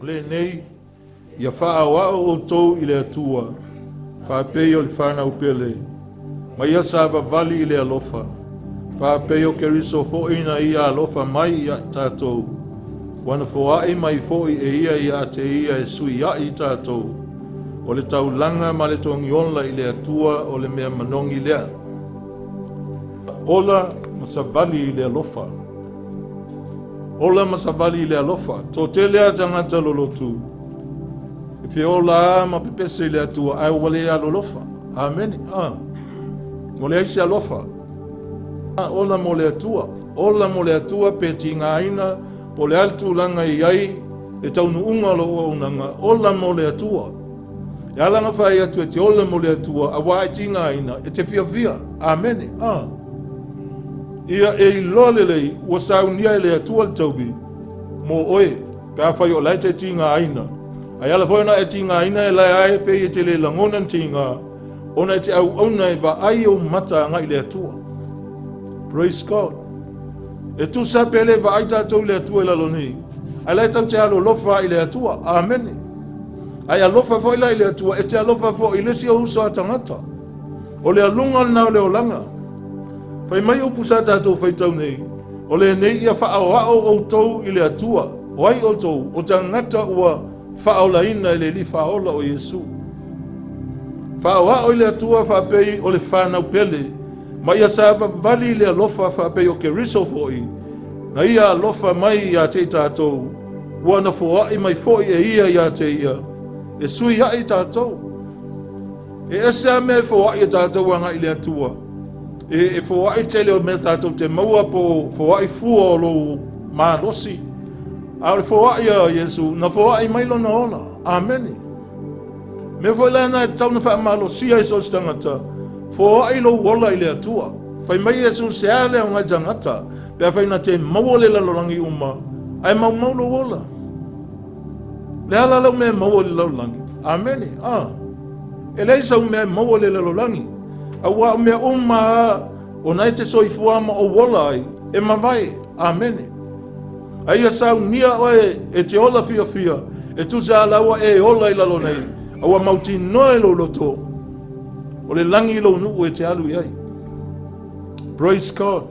O lenei, ia faaoao outou i le Atua, faapei o le fanau pele, ma ia savavali i le alofa, faapei o Keriso foi na ia alofa mai ia i tatou, ua na foai mai foi e ia ia te ia e suiaʻi i tatou, o le taulaga ma le togiola i le Atua o le mea manogi lea. Ola ma savali i le alofa. Ola ma savali i le alofa. Toatele a tagata lolotu. E feola a ma pepese i le Atua, ae ua le alolofa. Amene. Ah. Ua leai se alofa. Ola mo le Atua. Ola mo le Atua pe tigaina po o le a le tulaga e i ai le taunuuga o lou auaunaga. Ola mo le Atua. E ala ona fai atu e te ola mo le Atua, auā e tigaina, e te fiafia. Amene. Ah. Ia e iloa lelei ua saunia e le Atua le taui mo oe, pe afai o la e te tigaina. Ae ala foi ona e tigaina e lae ai pei e te le lagona ni tiga, ona e te auauna e vaai ou mata agai i le Atua. Praise God. E tusa pe le vaai tatou i le Atua i lalo nei, ae la e tau te alolofa i le Atua. Amene. Ae alofa foi la i le Atua, e te alofa foi i le isi ou uso a tagata. O le aluga lena o le olaga. Fai mai upu sa tatou faitau nei, o lenei ia faaoao outou i le Atua. O ai outou? O tagata ua faaolaina e le Alii Faaola o Iesu. Faaoao i le Atua faapei o le fanau pele, ma ia savavali i le alofa faapei o Keriso foi, na ia alofa mai ia te i tatou, ua na foai mai foi e ia ia te ia, e suiaʻi tatou. E ese a mea e foai e tatou agai i le Atua. E foai tele o mea tatou te maua po o foai fua o lou malosi. A o le foai a Iesu, na foai mai lona ola. Amene. Mea foi la na e tatau ona faamalosia i so o se tagata, foai lou ola i le Atua. Fai mai Iesu, se a le aoga i tagata, pe afai na te maua le lalolagi uma, ae maumau lou ola. Le a la lau mea e maua i le lalolagi? Amene. Ah. E leai sau mea e maua i le lalolagi. Auā o mea uma a ona e te soifua ma ou ola ai, e mavae. Amene. A ia saunia oe e te ola fiafia, e tusa a la ua e ola i lalo nei, a ua mautinoa i lou loto, o le lagi lou nuu e te alu i ai. Praise God.